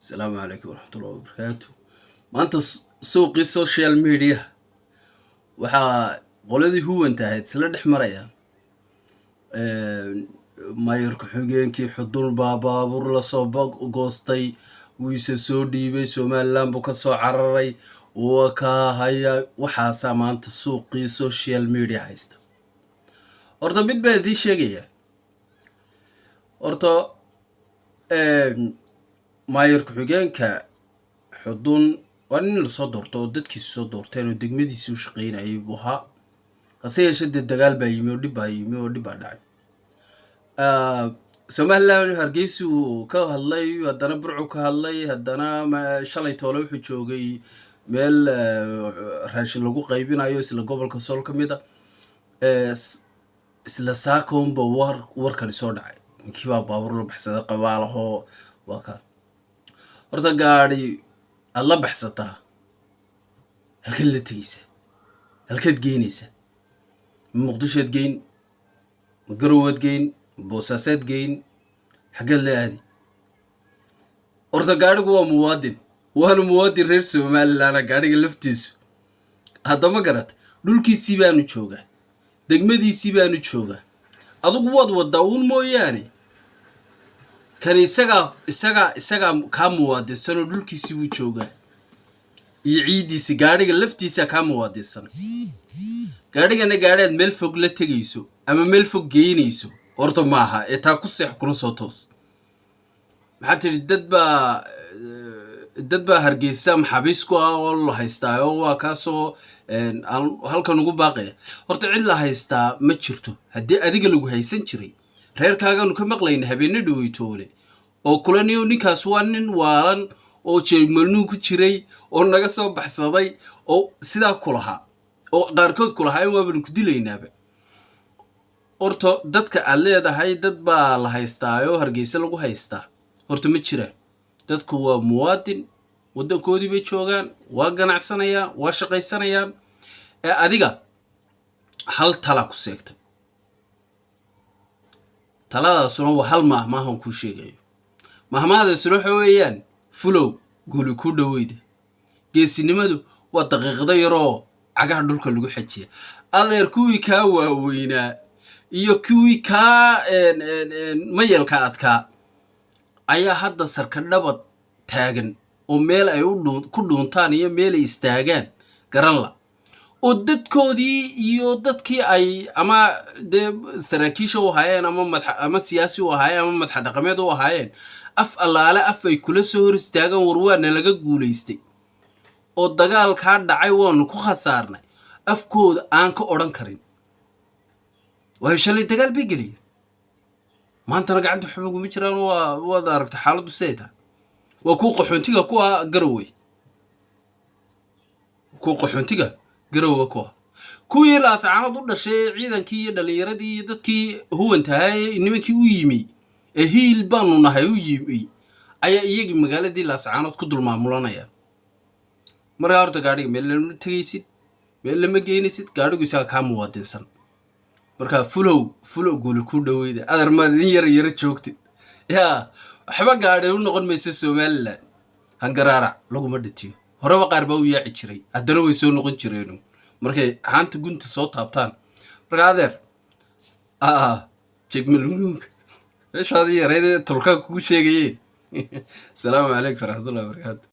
Asalaamu calaykum waraxmatullahi wabarakaatu. Maanta suuqii social media waxaa qoladii huwanta ahayd isla dhex maraya mayor ku-xigeenkii Xudun baa baabuur lasoo goostay, wiise soo dhiibay, Somaliland buu ka soo cararay, waa kaa haya. Waxaasaa maanta suuqii social media haysta. Horta mid baa idiin sheegaya. Horta maayar ku-xigeenka Xudun waa nin lasoo doorto oo dadkiisu soo doorteen oo degmadiisii u shaqaynayay buu ahaa. Hase yeeshee dee dagaal baa yimi oo dhib baa yimi oo dhib baa dhacay. Somaliland Hargeysa uu ka hadlay, haddana Burcu ka hadlay, haddana shalay toole wuxuu joogay meel raashin lagu qaybinayo, isla gobolka Sool ka mid a. Isla saakoonba warkani soo dhacay, ninkii baa baabuur la baxsaday qabaalahoo waa ka. Horta gaadhi aada la baxsataa halkeed la tegeysa? Halkeed geynaysa? Ma Muqdishoad geyn? Ma Garowaad geyn? Ma Boosaasaad geyn? Xaggeed la aadi? Horta gaadhigu waa muwaadin, waana muwaadin reer Somalilandna gaadhiga laftiisu. Haddama garata, dhulkiisii baanu joogaa, degmadiisii baanu joogaa. Adugu waad waddaa uun mooyaane, kan isagaa kaa muwaadinsanoo dhulkiisii buu joogaa iyo ciiddiisi. Gaadhiga laftiisa kaa muwaadinsan. Gaadhigana gaadhi aad meel fog la tegayso ama meel fog geynayso horta maaha. Ee taa ku seex, kuna soo toos. Maxaa tidhi? Dad baa Hargeysa maxaabiis ku ah oo la haystaa oo waa kaasoo aan halkan ugu baaqaya. Horta cid la haystaa ma jirto. Haddii adiga lagu haysan jiray, reerkaagaanu ka maqlayna habeenne dhaweytoole oo kulaniyo, ninkaas waa nin waalan oo jeegmalnuu ku jiray oo naga soo baxsaday oo sidaa ku lahaa oo qaarkood ku lahaa in waabanu ku dilaynaaba. Horta dadka aad leedahay dad baa la haystaa oo Hargeysa lagu haystaa, horta ma jiraan. Dadku waa muwaadin, waddankoodii bay joogaan, waa ganacsanayaan, waa shaqaysanayaan. Ee adiga hal tala ku seegtay, taladaasuna waa hal maahmaahan kuu sheegayo. Mahmaahdaasuna waxa weeyaan: fulow, guuli ku dhoweyda. Geesinimadu waa daqiiqdo yaroo cagaha dhulka lagu xajiya. Adeer, kuwii kaa waaweynaa iyo kuwii kaa mayalka adkaa ayaa hadda sarkadhabad taagan oo meel ay ku dhuuntaan iyo meel ay istaagaan garan la, oo dadkoodii iyo dadkii ay ama dee saraakiisha u ahaayeen ama madax ama siyaasi u ahaayeen ama madaxa dhaqameed u ahaayeen, af allaale af ay kula soo hor istaagaan war waana laga guulaystay oo dagaalkaa dhacay waanu ku khasaarnay, afkooda aan ka odhan karin. Waayo shalay dagaal bay geliyeen, maantana gacanta waxba kuma jiraan. Waad aragta xaaladdu siday tahay. Waa kuwa qaxoontiga ku ah Garowe, kuwa qaxoontiga Garowe ku ah, kuwii Laasacaanood u dhashay, ciidankii iyo dhallinyaradii iyo dadkii huwantahay, nimankii u yimi ee hiil baanu nahay u yimi ayaa iyagii magaaladii Laasacaanood ku dul maamulanaya. Markaa horta gaadhiga meel lama tegaysid, meel lama geynaysid. Gaadhigu isaga kaa muwaadinsan. Markaa fulow, fulow, guuli ku dhoweyda. Adar maad idin yara yaro joogtid yaa, waxba gaadhi u noqon mayso Somaliland. Hangaraarac laguma dhitiyo. Horeba qaar baa u yaaci jiray, haddana way soo noqon jireenu markay haanta gunta soo taabtaan. Marka adeer, jegmalmuunka meeshaadii yaraydee tolkaa kugu sheegayeen. Asalaamu calaykum waraxmatullahi wabarakaatu.